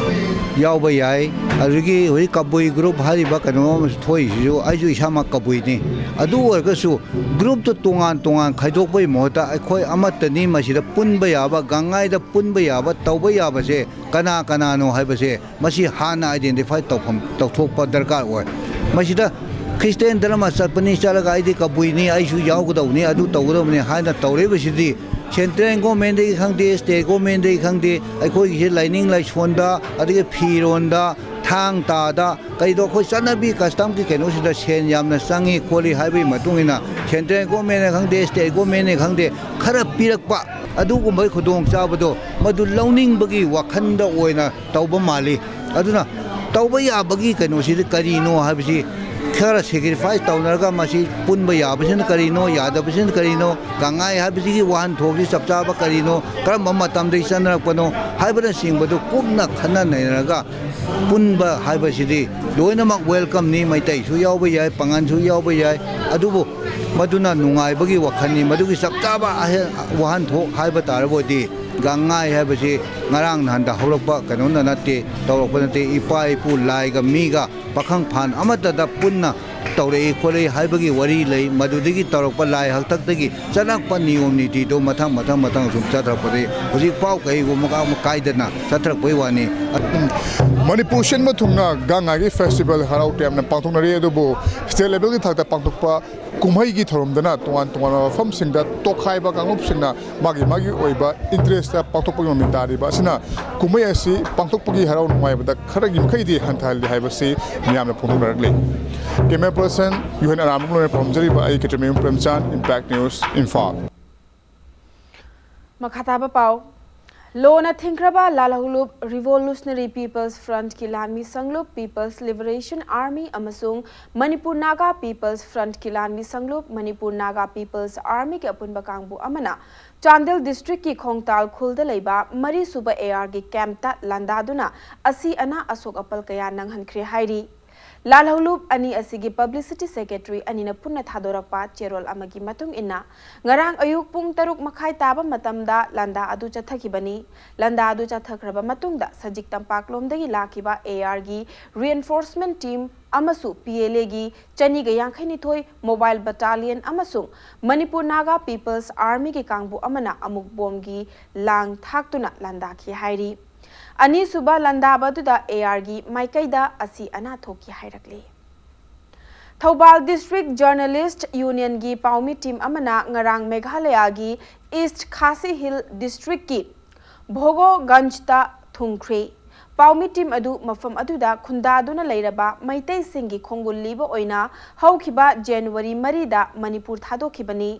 ꯌꯥꯎꯕ ꯌꯥꯏ꯫ ꯑꯗꯨꯗꯒꯤ ꯍꯧꯖꯤꯛ ꯀꯕꯨꯏ ꯒ꯭ꯔꯨꯞ ꯍꯥꯏꯔꯤꯕ ꯀꯩꯅꯣ ꯑꯃꯁꯨ ꯊꯣꯛꯏꯁꯤꯁꯨ ꯑꯩꯁꯨ ꯏꯁꯥꯃꯛ ꯀꯕꯨꯏꯅꯤ꯫ ꯑꯗꯨ ꯑꯣꯏꯔꯒꯁꯨ ꯒ꯭ꯔꯨꯞꯇꯨ ꯇꯣꯉꯥꯟ ꯇꯣꯉꯥꯟ ꯈꯥꯏꯗꯣꯛꯄꯒꯤ ꯃꯍꯨꯠꯇ ꯑꯩꯈꯣꯏ ꯑꯃꯠꯇꯅꯤ, ꯃꯁꯤꯗ ꯄꯨꯟꯕ ꯌꯥꯕ, ꯒꯥꯟ ꯉꯥꯏꯗ ꯄꯨꯟꯕ ꯌꯥꯕ, ꯇꯧꯕ ꯌꯥꯕꯁꯦ ꯀꯅꯥ ꯀꯅꯥꯅꯣ ꯍꯥꯏꯕꯁꯦ ꯃꯁꯤ ꯍꯥꯟꯅ ꯑꯥꯏꯗꯦꯟꯇꯤꯐꯥꯏ ꯇꯧꯐꯝ, ꯇꯧꯊꯣꯛꯄ ꯗꯔꯀꯥꯔ ꯑꯣꯏ꯫ ꯃꯁꯤꯗ ꯈ꯭ꯔꯤꯁꯇꯦꯟ ꯙꯔꯃ ꯆꯠꯄꯅꯤ, ꯆꯠꯂꯒ ꯑꯩꯗꯤ ꯀꯕꯨꯏꯅꯤ, ꯑꯩꯁꯨ ꯌꯥꯎꯒꯗꯧꯕꯅꯤ, ꯑꯗꯨ ꯇꯧꯒꯗꯧꯕꯅꯤ ꯍꯥꯏꯅ ꯇꯧꯔꯤꯕꯁꯤꯗꯤ ꯁꯦꯟꯇ꯭ꯔꯦꯜ ꯒꯣꯔꯃꯦꯟꯗꯒꯤ ꯈꯪꯗꯦ, ꯁ꯭ꯇꯦꯠ ꯒꯣꯔꯃꯦꯟꯗꯒꯤ ꯈꯪꯗꯦ, ꯑꯩꯈꯣꯏꯒꯤꯁꯦ ꯂꯥꯏꯅꯤꯡ ꯂꯥꯏꯁꯣꯟꯗ, ꯑꯗꯒꯤ ꯐꯤꯔꯣꯟꯗ, ꯊꯥꯡ ꯇꯥꯗ, ꯀꯩꯗꯣ ꯑꯩꯈꯣꯏ ꯆꯠꯅꯕꯤ ꯀꯁꯇꯝꯒꯤ ꯀꯩꯅꯣꯁꯤꯗ ꯁꯦꯟ ꯌꯥꯝꯅ ꯆꯪꯉꯤ ꯈꯣꯠꯂꯤ ꯍꯥꯏꯕꯒꯤ ꯃꯇꯨꯡ ꯏꯟꯅ ꯁꯦꯟꯇ꯭ꯔꯦꯜ ꯒꯣꯔꯃꯦꯟꯅ ꯈꯪꯗꯦ, ꯁ꯭ꯇꯦꯠ ꯒꯣꯔꯃꯦꯟꯅ ꯈꯪꯗꯦ, ꯈꯔ ꯄꯤꯔꯛꯄ, ꯑꯗꯨꯒꯨꯝꯕꯒꯤ ꯈꯨꯗꯣꯡꯆꯥꯕꯗꯣ ꯃꯗꯨ ꯂꯧꯅꯤꯡꯕꯒꯤ ꯋꯥꯈꯜꯗ ꯑꯣꯏꯅ ꯇꯧꯕ ꯃꯥꯜꯂꯤ꯫ ꯑꯗꯨꯅ ꯇꯧꯕ ꯌꯥꯕꯒꯤ ꯀꯩꯅꯣꯁꯤꯗꯤ ꯀꯔꯤꯅꯣ ꯍꯥꯏꯕꯁꯤ ꯈꯔ ꯁꯦꯀ꯭ꯔꯤꯐꯥꯏꯁ ꯇꯧꯅꯔꯒ, ꯃꯁꯤ ꯄꯨꯟꯕ ꯌꯥꯕꯁꯤꯅ ꯀꯔꯤꯅꯣ, ꯌꯥꯗꯕꯁꯤꯅ ꯀꯔꯤꯅꯣ, ꯒꯥꯟ ꯉꯥꯏ ꯍꯥꯏꯕꯁꯤꯒꯤ ꯋꯥꯍꯟꯊꯣꯛꯁꯤ ꯆꯞ ꯆꯥꯕ ꯀꯔꯤꯅꯣ, ꯀꯔꯝꯕ ꯃꯇꯝꯗꯒꯤ ꯆꯠꯅꯔꯛꯄꯅꯣ ꯍꯥꯏꯕꯅꯆꯤꯡꯕꯗꯨ ꯀꯨꯞꯅ ꯈꯟꯅ ꯅꯩꯅꯔꯒ ꯄꯨꯟꯕ ꯍꯥꯏꯕꯁꯤꯗꯤ ꯂꯣꯏꯅꯃꯛ ꯋꯦꯜꯀꯝꯅꯤ꯫ ꯃꯩꯇꯩꯁꯨ ꯌꯥꯎꯕ ꯌꯥꯏ, ꯄꯥꯉꯜꯁꯨ ꯌꯥꯎꯕ ꯌꯥꯏ, ꯑꯗꯨꯕꯨ ꯃꯗꯨꯅ ꯅꯨꯡꯉꯥꯏꯕꯒꯤ ꯋꯥꯈꯜꯅꯤ꯫ ꯃꯗꯨꯒꯤ ꯆꯞ ꯆꯥꯕ ꯑꯍꯦ-, ꯋꯥꯍꯟꯊꯣꯛ ꯍꯥꯏꯕ ꯇꯥꯔꯕꯗꯤ, ꯒꯥꯟ ꯉꯥꯏ ꯍꯥꯏꯕꯁꯤ ꯉꯔꯥꯡ ꯅꯍꯥꯟꯗ ꯍꯧꯔꯛꯄ ꯀꯩꯅꯣꯅ ꯅꯠꯇꯦ, ꯇꯧꯔꯛꯄ ꯅꯠꯇꯦ꯫ ꯏꯄꯥ ꯏꯄꯨ ꯂꯥꯏꯒ ꯃꯤꯒ ꯄꯥꯈꯪ ꯐꯥꯟ ꯑꯃꯠꯇꯗ ꯄꯨꯟꯅ ꯇꯧꯔꯛꯏ ꯈꯣꯠꯂꯛꯏ ꯍꯥꯏꯕꯒꯤ ꯋꯥꯔꯤ ꯂꯩ꯫ ꯃꯗꯨꯗꯒꯤ ꯇꯧꯔꯛꯄ ꯂꯥꯏ ꯍꯥꯛꯇꯛꯇꯒꯤ ꯆꯠꯂꯛꯄ ꯅꯤꯌꯣꯝ ꯅꯤꯇꯤꯗꯣ ꯃꯊꯪ ꯃꯊꯪ ꯃꯊꯪ ꯁꯨꯝ ꯆꯠꯊꯔꯛꯄꯗꯒꯤ ꯍꯧꯖꯤꯛꯐꯥꯎ ꯀꯩꯒꯨꯝꯕ ꯀꯥꯏꯗꯅ ꯆꯠꯊꯔꯛꯄꯩ ꯋꯥꯅꯤ꯫ ꯃꯅꯤꯄꯨꯔ ꯁꯤꯟꯕ ꯊꯨꯡꯅ ꯒꯥꯟ ꯉꯥꯏꯒꯤ ꯐꯦꯁꯇꯤꯚꯦꯜ ꯍꯔꯥꯎ ꯇꯌꯥꯝꯅ ꯄꯥꯡꯊꯣꯛꯅꯔꯤ, ꯑꯗꯨꯕꯨ ꯁ꯭ꯇꯦꯠ ꯂꯦꯚꯦꯜꯒꯤ ꯊꯥꯛꯇ ꯄꯥꯡꯊꯣꯛꯄ ꯀꯨꯝꯍꯩꯒꯤ ꯊꯧꯔꯝꯗꯅ ꯇꯣꯉꯥꯟ ꯇꯣꯉꯥꯟꯕ ꯃꯐꯝꯁꯤꯡꯗ ꯇꯣꯈꯥꯏꯕ ꯀꯥꯡꯂꯨꯞꯁꯤꯡꯅ ꯃꯥꯒꯤ ꯃꯥꯒꯤ ꯑꯣꯏꯕ ꯏꯟꯇꯔꯦꯁꯇ ꯄꯥꯡꯊꯣꯛꯄꯒꯤ ꯃꯃꯤ ꯇꯥꯔꯤꯕ ꯑꯁꯤꯅ ꯀꯨꯝꯍꯩ ꯑꯁꯤ ꯄꯥꯡꯊꯣꯛꯄꯒꯤ ꯍꯔꯥꯎ ꯅꯨꯡꯉꯥꯏꯕꯗ ꯈꯔꯒꯤ ꯃꯈꯩꯗꯤ ꯍꯟꯊꯍꯜꯂꯤ ꯍꯥꯏꯕꯁꯤ ꯃꯤꯌꯥꯝꯅ ꯐꯣꯡꯗꯣꯛꯅꯔꯛꯂꯤ꯫ ꯀꯦꯃꯦꯔꯥ ꯄꯔꯁꯟ ꯌꯨ ꯑꯦꯟ ꯑꯔꯥꯝꯕ ꯂꯣꯏꯅ ꯄ꯭ꯔꯣꯝꯖꯔꯤꯕ ꯑꯩ ꯀꯦꯇ꯭ꯔꯃꯌꯨꯝ ꯄ꯭ꯔꯦꯝꯆꯥꯟ, ꯏꯝꯄꯦꯛ ꯅ꯭ꯌꯨꯁ, ꯏꯝꯐꯥꯜ꯫ ꯃꯈꯥ ꯇꯥꯕ ꯄꯥꯎ꯫ ꯂꯣꯅ ꯊꯤꯡꯈ꯭ꯔꯕ ꯂꯥꯜꯍꯧꯂꯨꯞ Revolutionary People's Frontꯀꯤ ꯂꯥꯟꯃꯤ ꯁꯪꯂꯨꯞ People's Liberation Army ꯑꯃꯁꯨꯡ ꯃꯅꯤꯄꯨꯔ ꯅꯥꯒꯥ People's Frontꯀꯤ ꯂꯥꯟꯃꯤ ꯁꯪꯂꯨꯞ Manipur Naga People's Armyꯒꯤ ꯑꯄꯨꯟꯕ ꯀꯥꯡꯕꯨ ꯑꯃꯅ ꯆꯥꯟꯗꯦꯜ districtꯀꯤ ꯈꯣꯡꯇꯥꯜ ꯈꯨꯜꯗ ꯂꯩꯕ ꯃꯔꯤꯁꯨꯕ ARꯒꯤ campꯇ ꯂꯥꯟꯗꯥꯗꯨꯅ ꯑꯁꯤ ꯑꯅꯥ ꯑꯁꯣꯛ ꯑꯄꯜ ꯀꯌꯥ ꯅꯪꯍꯟꯈ꯭ꯔꯦ ꯍꯥꯏꯔꯤ꯫ ꯂꯥꯜꯍꯧꯂꯨꯞ ꯑꯅꯤ ꯑꯁꯤꯒꯤ publicity secretary ꯑꯅꯤꯅ ꯄꯨꯟꯅ ꯊꯥꯗꯣꯔꯛꯄ ꯆꯦꯔꯣꯜ ꯑꯃꯒꯤ ꯃꯇꯨꯡ ꯏꯟꯅ, ꯉꯔꯥꯡ ꯑꯌꯨꯛ ꯄꯨꯡ ꯇꯔꯨꯛ ꯃꯈꯥꯏ ꯇꯥꯕ ꯃꯇꯝꯗ ꯂꯥꯟꯗꯥ ꯑꯗꯨ ꯆꯠꯊꯈꯤꯕꯅꯤ꯫ ꯂꯥꯟꯗꯥ ꯑꯗꯨ ꯆꯠꯊꯈ꯭ꯔꯕ ꯃꯇꯨꯡꯗ ꯁꯖꯤꯛ ꯇꯝꯄꯥꯛꯂꯣꯝꯗꯒꯤ ꯂꯥꯛꯈꯤꯕ ARꯒꯤ reinforcement team ꯑꯃꯁꯨ PLAꯒꯤ ꯆꯅꯤꯒ ꯌꯥꯡꯈꯩꯅꯤꯊꯣꯏ mobile battalion ꯑꯃꯁꯨꯡ Manipur Naga People's Armyꯒꯤ ꯀꯥꯡꯕꯨ ꯑꯃꯅ ꯑꯃꯨꯛ ꯕꯣꯝꯒꯤ ꯂꯥꯡ ꯊꯥꯛꯇꯨꯅ ꯂꯥꯟꯗꯥꯈꯤ ꯍꯥꯏꯔꯤ꯫ ꯑꯅꯤꯁꯨꯕ ꯂꯥꯟꯗꯥꯕ ꯑꯗꯨꯗ ARꯒꯤ ꯃꯥꯏꯀꯩꯗ ꯑꯁꯤ ꯑꯅꯥ ꯊꯣꯛꯈꯤ ꯍꯥꯏꯔꯛꯂꯤ꯫ ꯊꯧꯕꯥꯜ District Journalist Unionꯒꯤ ꯄꯥꯎꯃꯤ team ꯑꯃꯅ ꯉꯔꯥꯡ ꯃꯦꯘꯥꯂꯌꯥꯒꯤ East Khasi Hill Districtꯀꯤ ꯚꯣꯒꯣꯒꯟꯖꯇ ꯊꯨꯡꯈ꯭ꯔꯦ꯫ ꯄꯥꯎꯃꯤ team ꯑꯗꯨ ꯃꯐꯝ ꯑꯗꯨꯗ ꯈꯨꯟꯗꯥꯗꯨꯅ ꯂꯩꯔꯕ ꯃꯩꯇꯩꯁꯤꯡꯒꯤ ꯈꯣꯡꯒꯨꯜ ꯂꯤꯕ ꯑꯣꯏꯅ ꯍꯧꯈꯤꯕ January ꯃꯔꯤꯗ ꯃꯅꯤꯄꯨꯔ ꯊꯥꯗꯣꯛꯈꯤꯕꯅꯤ꯫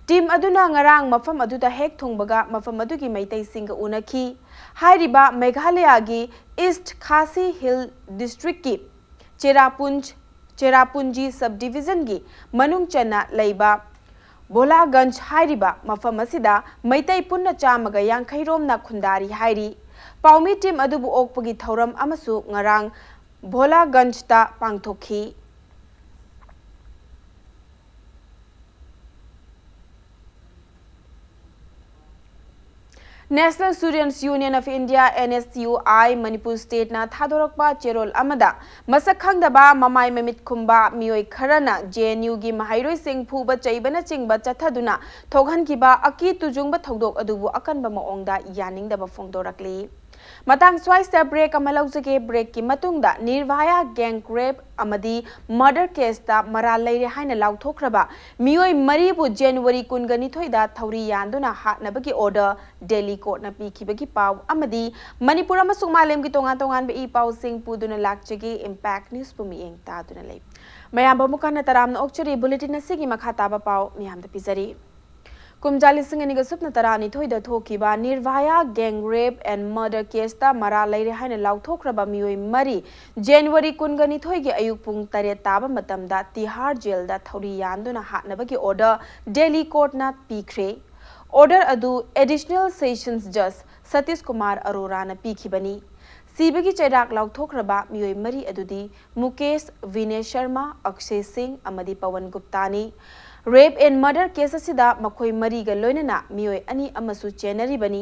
Team ꯑꯗꯨꯅ ꯉꯔꯥꯡ ꯃꯐꯝ ꯑꯗꯨꯗ ꯍꯦꯛ ꯊꯨꯡꯕꯒ ꯃꯐꯝ ꯑꯗꯨꯒꯤ ꯃꯩꯇꯩꯁꯤꯡꯒ ꯎꯅꯈꯤ꯫ ꯍꯥꯏꯔꯤꯕ ꯃꯦꯘꯥꯂꯌꯥꯒꯤ East Khasi Hill Districtꯀꯤ ꯆꯦꯔꯥꯄꯨꯟꯖ, ꯆꯦꯔꯥꯄꯨꯟꯖꯤ sub divisionꯒꯤ ꯃꯅꯨꯡ ꯆꯟꯅ ꯂꯩꯕ ꯚꯣꯂꯥꯒꯟꯖ ꯍꯥꯏꯔꯤꯕ ꯃꯐꯝ ꯑꯁꯤꯗ ꯃꯩꯇꯩ ꯄꯨꯟꯅ ꯆꯥꯝꯃꯒ ꯌꯥꯡꯈꯩ ꯔꯣꯝꯅ ꯈꯨꯟꯗꯥꯔꯤ ꯍꯥꯏꯔꯤ꯫ ꯄꯥꯎꯃꯤ team ꯑꯗꯨꯕꯨ ꯑꯣꯛꯄꯒꯤ ꯊꯧꯔꯝ ꯑꯃꯁꯨ ꯉꯔꯥꯡ ꯚꯣꯂꯥꯒꯟꯖꯇ ꯄꯥꯡꯊꯣꯛꯈꯤ꯫ National Students Union of India, NSUI, Manipur stateꯅ ꯊꯥꯗꯣꯔꯛꯄ ꯆꯦꯔꯣꯜ ꯑꯃꯗ, ꯃꯁꯛ ꯈꯪꯗꯕ ꯃꯃꯥꯏ ꯃꯃꯤꯠ ꯈꯨꯝꯕ ꯃꯤꯑꯣꯏ ꯈꯔꯅ JNUꯒꯤ ꯃꯍꯩꯔꯣꯏꯁꯤꯡ ꯐꯨꯕ ꯆꯩꯕꯅꯆꯤꯡꯕ ꯆꯠꯊꯗꯨꯅ ꯊꯣꯛꯍꯟꯈꯤꯕ ꯑꯀꯤ ꯇꯨꯖꯨꯡꯕ ꯊꯧꯗꯣꯛ ꯑꯗꯨꯕꯨ ꯑꯀꯟꯕ ꯃꯑꯣꯡꯗ ꯌꯥꯅꯤꯡꯗꯕ ꯐꯣꯡꯗꯣꯔꯛꯂꯤ꯫ ꯃꯇꯥꯡ ꯁ꯭ꯋꯥꯏꯁꯤꯗ break ꯑꯃ ꯂꯧꯖꯒꯦ꯫ Breakꯀꯤ ꯃꯇꯨꯡꯗ ꯅꯤꯔꯚꯌꯥ gang rape ꯑꯃꯗꯤ murder caseꯇ ꯃꯔꯥꯜ ꯂꯩꯔꯦ ꯍꯥꯏꯅ ꯂꯥꯎꯊꯣꯛꯈ꯭ꯔꯕ ꯃꯤꯑꯣꯏ ꯃꯔꯤꯕꯨ January ꯀꯨꯟꯒ ꯅꯤꯊꯣꯏꯗ ꯊꯧꯔꯤ ꯌꯥꯟꯗꯨꯅ ꯍꯥꯠꯅꯕꯒꯤ order Delhi courtꯅ ꯄꯤꯈꯤꯕꯒꯤ ꯄꯥꯎ ꯑꯃꯗꯤ ꯃꯅꯤꯄꯨꯔ ꯑꯃꯁꯨꯡ ꯃꯥꯂꯦꯝꯒꯤ ꯇꯣꯉꯥꯟ ꯇꯣꯉꯥꯟꯕ ꯏ ꯄꯥꯎꯁꯤꯡ ꯄꯨꯗꯨꯅ ꯂꯥꯛꯆꯒꯦ꯫ Impact Newsꯄꯨ ꯃꯤꯠꯌꯦꯡ ꯇꯥꯗꯨꯅ ꯂꯩ꯫ ꯃꯌꯥꯝꯕꯨ ꯑꯃꯨꯛ ꯍꯟꯅ ꯇꯔꯥꯝꯅ ꯑꯣꯛꯆꯔꯤ꯫ Bulletin ꯑꯁꯤꯒꯤ ꯃꯈꯥ ꯇꯥꯕ ꯄꯥꯎ ꯃꯤꯌꯥꯝꯗ ꯄꯤꯖꯔꯤ꯫ ꯀꯨꯝꯖꯥ ꯂꯤꯁꯤꯡ ꯑꯅꯤꯒ ꯁꯨꯞꯅ ꯇꯔꯥꯅꯤꯊꯣꯏꯗ ꯊꯣꯛꯈꯤꯕ ꯅꯤꯔꯚꯌꯥ gang rape and murder case ꯇ ꯃꯔꯥꯜ ꯂꯩꯔꯦ ꯍꯥꯏꯅ ꯂꯥꯎꯊꯣꯛꯈ꯭ꯔꯕ ꯃꯤꯑꯣꯏ ꯃꯔꯤ January ꯀꯨꯟꯒ ꯅꯤꯊꯣꯏꯒꯤ ꯑꯌꯨꯛ ꯄꯨꯡ ꯇꯔꯦꯠ ꯇꯥꯕ ꯃꯇꯝꯗ ꯇꯤꯍꯥꯔ jail ꯗ ꯊꯧꯔꯤ ꯌꯥꯟꯗꯨꯅ ꯍꯥꯠꯅꯕꯒꯤ order Delhi court ꯅ ꯄꯤꯈ꯭ꯔꯦ꯫ Order ꯑꯗꯨ Additional Sessions Judge Satish Kumar ꯑꯔꯣꯔꯥꯅ ꯄꯤꯈꯤꯕꯅꯤ꯫ ꯁꯤꯕꯒꯤ ꯆꯩꯔꯥꯛ ꯂꯥꯎꯊꯣꯛꯈ꯭ꯔꯕ ꯃꯤꯑꯣꯏ ꯃꯔꯤ ꯑꯗꯨꯗꯤ ꯃꯨꯀꯦꯁ, ꯚꯤꯅꯦ ꯁꯔꯃ, ꯑꯛꯁꯦ ꯁꯤꯡ ꯑꯃꯗꯤ Pawan ꯒꯨꯞꯇꯥꯅꯤ꯫ Rape and murder case ꯑꯁꯤꯗ ꯃꯈꯣꯏ ꯃꯔꯤꯒ ꯂꯣꯏꯅꯅ ꯃꯤꯑꯣꯏ ꯑꯅꯤ ꯑꯃꯁꯨ ꯆꯦꯟꯅꯔꯤꯕꯅꯤ꯫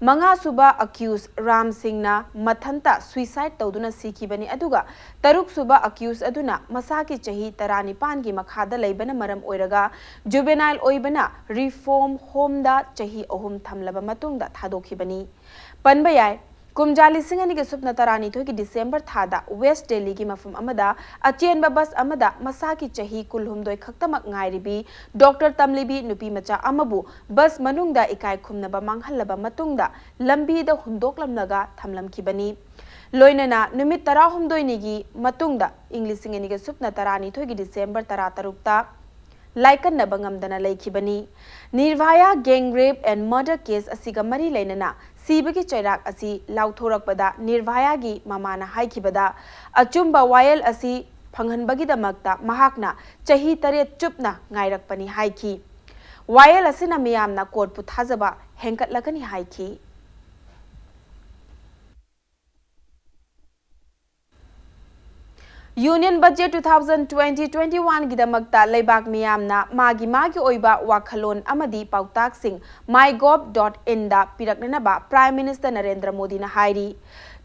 ꯃꯉꯥꯁꯨꯕ accused ꯔꯥꯝ ꯁꯤꯡꯅ ꯃꯊꯟꯇ suicide ꯇꯧꯗꯨꯅ ꯁꯤꯈꯤꯕꯅꯤ, ꯑꯗꯨꯒ ꯇꯔꯨꯛꯁꯨꯕ accused ꯑꯗꯨꯅ ꯃꯁꯥꯒꯤ ꯆꯍꯤ ꯇꯔꯥꯅꯤꯄꯥꯟꯒꯤ ꯃꯈꯥꯗ ꯂꯩꯕꯅ ꯃꯔꯝ ꯑꯣꯏꯔꯒ juvenile ꯑꯣꯏꯕꯅ reform home ꯗ ꯆꯍꯤ ꯑꯍꯨꯝ ꯊꯝꯂꯕ ꯃꯇꯨꯡꯗ ꯊꯥꯗꯣꯛꯈꯤꯕꯅꯤ꯫ ꯄꯟꯕ ꯌꯥꯏ, ꯀꯨꯝꯖꯥ ꯂꯤꯁꯤꯡ ꯑꯅꯤꯒ ꯁꯨꯞꯅ ꯇꯔꯥꯅꯤꯊꯣꯏꯒꯤ December ꯊꯥꯗ West Delhi ꯒꯤ ꯃꯐꯝ ꯑꯃꯗ ꯑꯆꯦꯟꯕ bus ꯑꯃꯗ ꯃꯁꯥꯒꯤ ꯆꯍꯤ ꯀꯨꯟꯍꯨꯝꯗꯣꯏ ꯈꯛꯇꯃꯛ ꯉꯥꯏꯔꯤꯕꯤ doctor ꯇꯝꯂꯤꯕꯤ ꯅꯨꯄꯤ ꯃꯆꯥ ꯑꯃꯕꯨ bus ꯃꯅꯨꯡꯗ ꯏꯀꯥꯏ ꯈꯨꯝꯅꯕ ꯃꯥꯡꯍꯜꯂꯕ ꯃꯇꯨꯡꯗ ꯂꯝꯕꯤꯗ ꯍꯨꯟꯗꯣꯛꯂꯝꯂꯒ ꯊꯝꯂꯝꯈꯤꯕꯅꯤ꯫ ꯂꯣꯏꯅꯅ ꯅꯨꯃꯤꯠ ꯇꯔꯥꯍꯨꯝꯗꯣꯏꯅꯤꯒꯤ ꯃꯇꯨꯡꯗ, ꯏꯪ ꯂꯤꯁꯤꯡ ꯑꯅꯤꯒ ꯁꯨꯞꯅ ꯇꯔꯥꯅꯤꯊꯣꯏꯒꯤ December ꯇꯔꯥꯇꯔꯨꯛꯇ ꯂꯥꯏꯀꯠꯅꯕ ꯉꯝꯗꯅ ꯂꯩꯈꯤꯕꯅꯤ꯫ ꯅꯤꯔꯚꯌꯥ gang rape and murder case ꯑꯁꯤꯒ ꯃꯔꯤ ꯂꯩꯅꯅ ꯁꯤꯕꯒꯤ ꯆꯩꯔꯥꯛ ꯑꯁꯤ ꯂꯥꯎꯊꯣꯔꯛꯄꯗ ꯅꯤꯔꯚꯌꯥꯒꯤ ꯃꯃꯥꯅ ꯍꯥꯏꯈꯤꯕꯗ, ꯑꯆꯨꯝꯕ ꯋꯥꯌꯦꯜ ꯑꯁꯤ ꯐꯪꯍꯟꯕꯒꯤꯗꯃꯛꯇ ꯃꯍꯥꯛꯅ ꯆꯍꯤ ꯇꯔꯦꯠ ꯆꯨꯞꯅ ꯉꯥꯏꯔꯛꯄꯅꯤ ꯍꯥꯏꯈꯤ꯫ ꯋꯥꯌꯦꯜ ꯑꯁꯤꯅ ꯃꯤꯌꯥꯝꯅ court ꯄꯨ ꯊꯥꯖꯕ ꯍꯦꯟꯒꯠꯂꯒꯅꯤ ꯍꯥꯏꯈꯤ꯫ Union Budget two thousand twenty twenty-one ꯒꯤꯗꯃꯛꯇ ꯂꯩꯕꯥꯛ ꯃꯤꯌꯥꯝꯅ ꯃꯥꯒꯤ ꯃꯥꯒꯤ ꯑꯣꯏꯕ ꯋꯥꯈꯜꯂꯣꯟ ꯑꯃꯗꯤ ꯄꯥꯎꯇꯥꯛꯁꯤꯡ my gov dot in the ꯄꯤꯔꯛꯅꯅꯕ Prime Minister Narendra ꯃꯣꯗꯤꯅ ꯍꯥꯏꯔꯤ꯫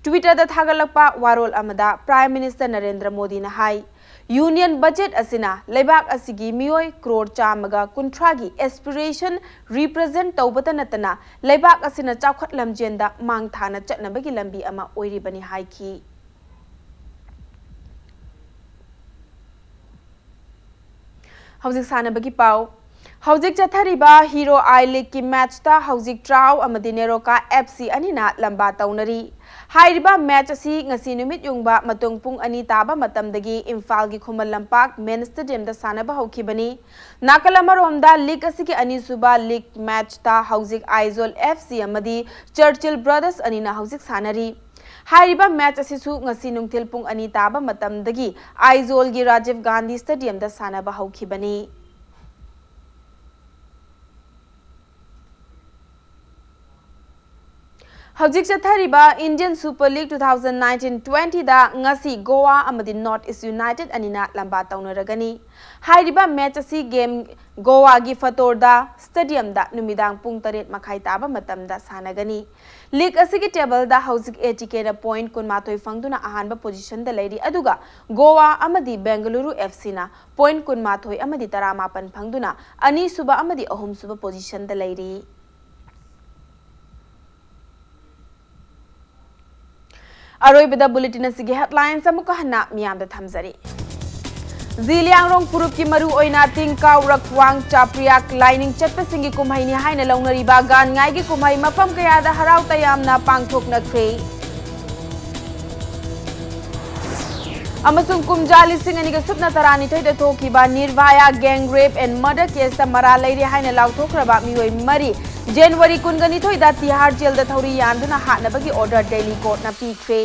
Twitter ꯗ ꯊꯥꯒꯠꯂꯛꯄ ꯋꯥꯔꯣꯜ ꯑꯃꯗ Prime Minister ꯅꯔꯦꯟꯗ꯭ꯔ ꯃꯣꯗꯤꯅ ꯍꯥꯏ, Union Budget ꯑꯁꯤꯅ ꯂꯩꯕꯥꯛ ꯑꯁꯤꯒꯤ ꯃꯤꯑꯣꯏ crore ꯆꯥꯝꯃꯒ ꯀꯨꯟꯊ꯭ꯔꯥꯒꯤ aspiration represent ꯇꯧꯕꯇ ꯅꯠꯇꯅ ꯂꯩꯕꯥꯛ ꯑꯁꯤꯅ ꯆꯥꯎꯈꯠ ꯂꯝꯖꯦꯟꯗ ꯃꯥꯡ ꯊꯥꯅ ꯆꯠꯅꯕꯒꯤ ꯂꯝꯕꯤ ꯑꯃ ꯑꯣꯏꯔꯤꯕꯅꯤ ꯍꯥꯏꯈꯤ꯫ ꯍꯧꯖꯤꯛ ꯁꯥꯟꯅꯕꯒꯤ ꯄꯥꯎ꯫ ꯍꯧꯖꯤꯛ ꯆꯠꯊꯔꯤꯕ ꯍꯤꯔꯣ ꯑꯥꯏ ꯂꯤꯒꯀꯤ ꯃꯦꯆꯇ ꯍꯧꯖꯤꯛ ꯇ꯭ꯔꯥꯎ ꯑꯃꯗꯤ ꯅꯦꯔꯣꯀꯥ ꯑꯦꯐ ꯁꯤ ꯑꯅꯤꯅ ꯂꯝꯕꯥ ꯇꯧꯅꯔꯤ꯫ ꯍꯥꯏꯔꯤꯕ ꯃꯦꯆ ꯑꯁꯤ ꯉꯁꯤ ꯅꯨꯃꯤꯠ ꯌꯨꯡꯕ ꯃꯇꯨꯡ ꯄꯨꯡ ꯑꯅꯤ ꯇꯥꯕ ꯃꯇꯝꯗꯒꯤ ꯏꯝꯐꯥꯜꯒꯤ ꯈꯨꯃꯟ ꯂꯝꯄꯥꯛ ꯃꯦꯟ ꯁ꯭ꯇꯦꯗꯤꯌꯝꯗ ꯁꯥꯟꯅꯕ ꯍꯧꯈꯤꯕꯅꯤ꯫ ꯅꯥꯀꯜ ꯑꯃꯔꯣꯝꯗ ꯂꯤꯒ ꯑꯁꯤꯒꯤ ꯑꯅꯤꯁꯨꯕ ꯂꯤꯒ ꯃꯦꯆꯇ ꯍꯧꯖꯤꯛ ꯑꯥꯏꯖꯣꯜ ꯑꯦꯐ ꯁꯤ ꯑꯃꯗꯤ ꯆꯔꯆꯤꯜ ꯕ꯭ꯔꯗꯔꯁ ꯑꯅꯤꯅ ꯍꯧꯖꯤꯛ ꯁꯥꯟꯅꯔꯤ꯫ ꯍꯥꯏꯔꯤꯕ ꯃꯦꯆ ꯑꯁꯤꯁꯨ ꯉꯁꯤ ꯅꯨꯡꯊꯤꯜ ꯄꯨꯡ ꯑꯅꯤ ꯇꯥꯕ ꯃꯇꯝꯗꯒꯤ ꯑꯥꯏꯖꯣꯜꯒꯤ ꯔꯥꯖꯤꯚ ꯒꯥꯟꯙꯤ ꯁ꯭ꯇꯦꯗꯤꯌꯝꯗ ꯁꯥꯟꯅꯕ ꯍꯧꯈꯤꯕꯅꯤ꯫ ꯍꯧꯖꯤꯛ ꯆꯠꯊꯔꯤꯕ Indian super league two thousand nineteen twenty ꯗ ꯉꯁꯤ ꯒꯣꯋꯥ ꯑꯃꯗꯤ ꯅꯣꯔꯠ ꯏꯁ ꯌꯨꯅꯥꯏꯇꯦꯗ ꯑꯅꯤꯅ ꯂꯝꯕꯥ ꯇꯧꯅꯔꯒꯅꯤ꯫ ꯍꯥꯏꯔꯤꯕ ꯃꯦꯆ ꯑꯁꯤ ꯒꯦꯝ ꯒꯣꯋꯥꯒꯤ ꯐꯇꯣꯔꯗꯥ ꯁ꯭ꯇꯦꯗꯤꯌꯝꯗ ꯅꯨꯃꯤꯗꯥꯡ ꯄꯨꯡ ꯇꯔꯦꯠ ꯃꯈꯥꯏ ꯇꯥꯕ ꯃꯇꯝꯗ ꯁꯥꯟꯅꯒꯅꯤ꯫ ꯂꯤꯒ ꯑꯁꯤꯒꯤ ꯇꯦꯕꯜꯗ ꯍꯧꯖꯤꯛ ꯑꯦ ꯇꯤ ꯀꯦꯅ ꯄꯣꯏꯟꯠ ꯀꯨꯟꯃꯥꯊꯣꯏ ꯐꯪꯗꯨꯅ ꯑꯍꯥꯟꯕ ꯄꯣꯖꯤꯁꯟꯗ ꯂꯩꯔꯤ, ꯑꯗꯨꯒ ꯒꯣꯋꯥ ꯑꯃꯗꯤ ꯕꯦꯡꯒꯂꯨꯔꯨ ꯑꯦꯐ ꯁꯤꯅ ꯄꯣꯏꯟꯠ ꯀꯨꯟꯃꯥꯊꯣꯏ ꯑꯃꯗꯤ ꯇꯔꯥꯃꯥꯄꯟ ꯐꯪꯗꯨꯅ ꯑꯅꯤꯁꯨꯕ ꯑꯃꯗꯤ ꯑꯍꯨꯝꯁꯨꯕ ꯄꯣꯖꯤꯁꯟꯗ ꯂꯩꯔꯤ꯫ ꯑꯔꯣꯏꯕꯗ ꯕꯨꯂꯦꯇꯤꯟ ꯑꯁꯤꯒꯤ ꯍꯦꯗꯂꯥꯏꯟꯁ ꯑꯃꯨꯛꯀ ꯍꯟꯅ ꯃꯤꯌꯥꯝꯗ ꯊꯝꯖꯔꯤ꯫ ꯖꯤꯂꯤꯌꯥꯡꯔꯣꯡ ꯐꯨꯔꯨꯞꯀꯤ ꯃꯔꯨ ꯑꯣꯏꯅ ꯇꯤꯡꯀꯥꯎ, ꯔꯛꯋꯥꯡ, ꯆꯥꯄ꯭ꯔꯤꯌꯥꯛ ꯂꯥꯏꯅꯤꯡ ꯆꯠꯄꯁꯤꯡꯒꯤ ꯀꯨꯝꯍꯩꯅꯤ ꯍꯥꯏꯅ ꯂꯧꯅꯔꯤꯕ ꯒꯥꯟꯉꯥꯏꯒꯤ ꯀꯨꯝꯍꯩ ꯃꯐꯝ ꯀꯌꯥꯗ ꯍꯔꯥꯎ ꯇꯌꯥꯝꯅ ꯄꯥꯡꯊꯣꯛꯅꯈ꯭ꯔꯦ꯫ ꯑꯃꯁꯨꯡ ꯀꯨꯝꯖꯥ ꯂꯤꯁꯤꯡ ꯑꯅꯤꯒ ꯁꯨꯞꯅ ꯇꯔꯥꯅꯤꯊꯣꯏꯗ ꯊꯣꯛꯈꯤꯕ ꯅꯤꯔꯚꯌꯥ gang rape and murder caseꯇ ꯃꯔꯥꯜ ꯂꯩꯔꯦ ꯍꯥꯏꯅ ꯂꯥꯎꯊꯣꯛꯈ꯭ꯔꯕ ꯃꯤꯑꯣꯏ ꯃꯔꯤ ꯖꯅꯋꯥꯔꯤ ꯀꯨꯟꯒ ꯅꯤꯊꯣꯏꯗ ꯇꯤꯍꯥꯔ ꯖꯦꯜꯗ ꯊꯧꯔꯤ ꯌꯥꯟꯗꯨꯅ ꯍꯥꯠꯅꯕꯒꯤ order ꯗꯦꯜꯂꯤ ꯀꯣꯔꯠꯅ ꯄꯤꯈ꯭ꯔꯦ꯫